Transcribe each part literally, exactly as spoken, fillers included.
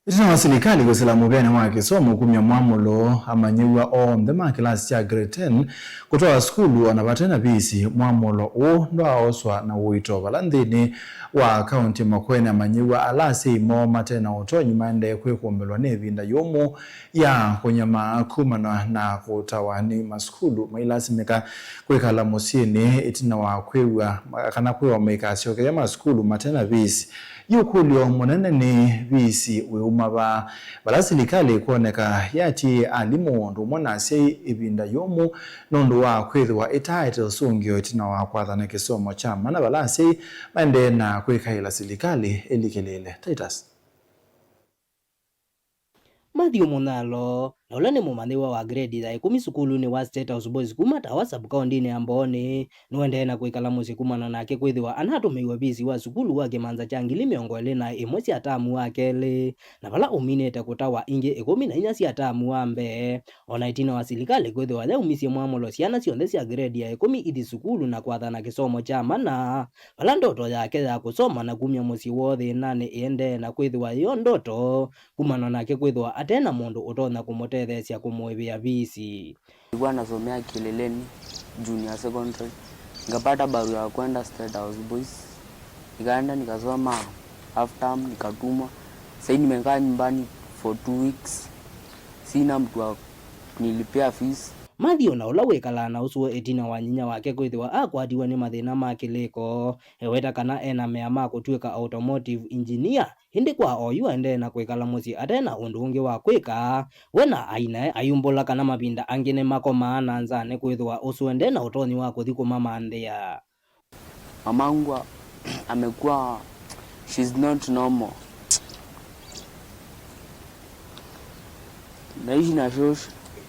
Ĩtina wa silikalĩ kwĩsĩla mũvĩanĩ wa kĩsomo kumya mwamũlo, amanyĩw'a onthe ma kĩlasi kya grade ten kũtwawa sukulu o na vate na visi, mwamũlo ũũ ndwaaoswa na ũito vala nthĩnĩ wa kaunti ya Makueni. Amanyĩw'a ala asyai moo mate na ũtonyi maendee kwĩkũmbĩlwa nĩ ĩvinda yũmũ ya kũnyamaa kumana na kũtawa nĩ masukulu mailasimĩka kwĩkala mũsyĩnĩ ĩtina wa kwĩw'a kana kwĩwa maikasyokeya masukulu mate na visi. Yu ũkũlyo mũnene nĩ visi wĩuma va, vala silikalĩ ĩkwoneka yatiĩe alimũ ũndũ ũmwe na asyai ĩvinda yũmũ nũndũ wa kwĩthĩwa ĩtaaete ũsũngĩo ĩtina wa kwathana kĩsomo kya mana, vala asyai maendee na kwĩkaĩla silikalĩ ĩlikĩlĩĩle. Titus. Matthew Mũnyalo, na ũla nĩ mũmanyĩw'a wa grade ya ĩkũmi sukulunĩ wa State House Boys kuma Tawa sub-kaũntĩnĩ ya Mbooni, nũendee na kwĩkala mũsyĩ kumana nake kwĩthĩwa anatũmĩiwe visi wa sukulu wa kĩmanza kya ngili mĩongo ĩlĩ na ĩmwe sya tamu wa kelĩ, na vala ũminĩte kũtawa ingĩ ĩkũmi na inya sya tamu wa mbee, o na ĩtina wa silikalĩ kwĩthĩwa yaumisye mwamũlo syana syonthe sya grade ya ĩkũmi ithi sukulu na kwathana kĩsomo kya mana, vala ndoto yake ya kũsoma na kumya mũsyĩ woo thĩnanĩ ĩendee na kwĩthĩwa yĩyo ndoto, kumana nake kwĩthĩwa ate na mũndũ ũtonya kũmũtetheesya kũmũĩvĩa visi. Nilikuwa nasomea Kileleni Junior Secondary, nikapata barua ya kwenda State House Boys, nikaenda nikasoma half term, nikatumwa. Sasa nimekaa nyumbani for two weeks, sina mtu wa kunilipia fees. Matthew, na ũla wĩkalaa na ũsũe ĩtina wa nyinya wake kwĩthĩwa akwatiwe nĩ mathĩna ma kĩlĩko, eweta kana ena mea ma kũtw'ĩka automotive engineer. Ĩndĩ kwa oyu aendee na kwĩkala mũsyĩ ate na ũndũ ũngĩ wa kwĩka, we na ainae ayumbũla kana mavinda angĩ nĩmakomaa na nza nĩkwĩthĩwa ũsũe nde na ũtonyi wa kũthi kũmamanthĩa. Mamangu a-, amekuwa, she's not normal. Naishi na shosh,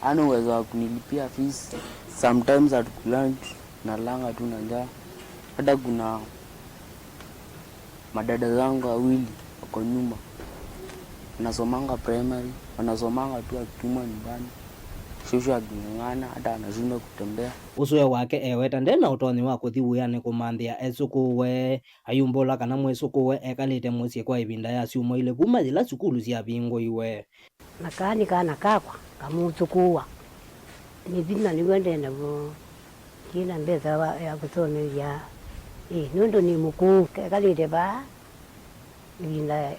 hana uwezo wa kunilipia fees. Sometimes at lunch nalanga tu na njaa. Hata kuna madada zangu wawili wako nyuma, wanasomanga primary, wanasomanga tu akitumwa nyumbani, shosho aking'ang'ana, hata anashindwa kutembea. Ũsũe wake eweta nde na ũtonyi wa kũthi wĩanĩ kũmanthĩa esũkũũe. Ayumbũla kana mwĩsũkũũe ekalĩte mũsyĩ kwa ĩvinda ya syumwa ilĩ kuma yĩla sukulu syavingũiwe. Na kaa nĩ kana kakwa, ngamũsũkũũa. Nĩ vinya nĩw'o ndĩ naw'o. Ndina mbesa wa, ya kũsomethya. Ĩ, nũndũ nĩ mũkũũ, kekalĩte vaa ĩvinda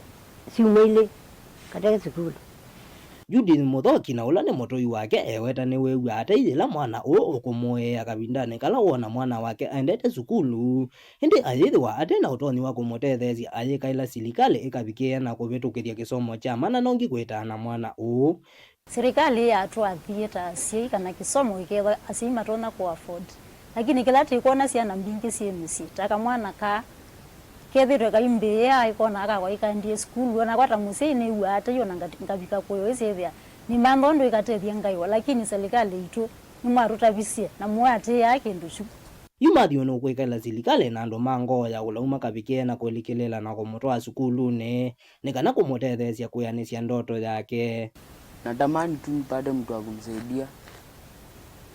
syumwa ilĩ kate sukulu. Judith Mũthoki, na ũla nĩ mũtũi wake, eweta nĩwĩw'aa ate yĩla mwana ũũ ũkũmũĩĩa kavindanĩ kala woona mwana wake aendete sukulu, ĩndĩ ayĩthĩwa ate na ũtonyi wa kũmũtetheesya ayĩkaĩla silikalĩ ĩkavikĩĩa na kũvĩtũkĩthya kĩsomo kya mana nongi kwĩtaa na mwana ũũ. Silikalĩ yatwathie ta asyai kana kĩsomo kĩkethwa asyai matonya kũ afford. Lakini kĩla tĩkwona syana mbingĩ syĩ mĩsyĩ, ta kamwana kaa kethĩtwe kaimbĩĩa, ĩkona akakwa ikaendie sukulu, onakwa ta mũsyai nĩw'aa ata yo na ngati-, ngavika kũyo ĩsyĩthĩa nĩmantha ũndũ ĩkatethya ngaĩwa, lakini silikalĩ itũ nĩmwatũtavisye na mũatĩĩaa kĩndũ kyu. Yu Matthew nũkwĩkaĩla silikalĩ na andũ ma ngoo ya ũlaumu makavikĩe na kũlikĩlĩĩla na kũmũtwaa sukulunĩ nĩ kana kũmũtetheesya kwĩanĩsya ndoto yake. Natamani tu nipate mtu wa kumsaidia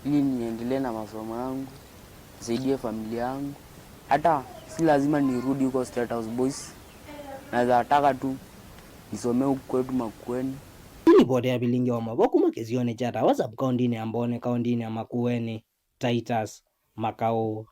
ili niendelee na masomo yangu, nisaidie familia yangu. Hata si lazima nirudi huko State House Boys. Naweza taka tu nisomee huku kwetu Makueni. Nĩ livoti ya Vilingi wa Mavoo kuma kĩsionĩ kya Tawa sub-kaũntĩnĩ ya Mbooni, kaũntĩnĩ ya Makueni, Titus Makaũ.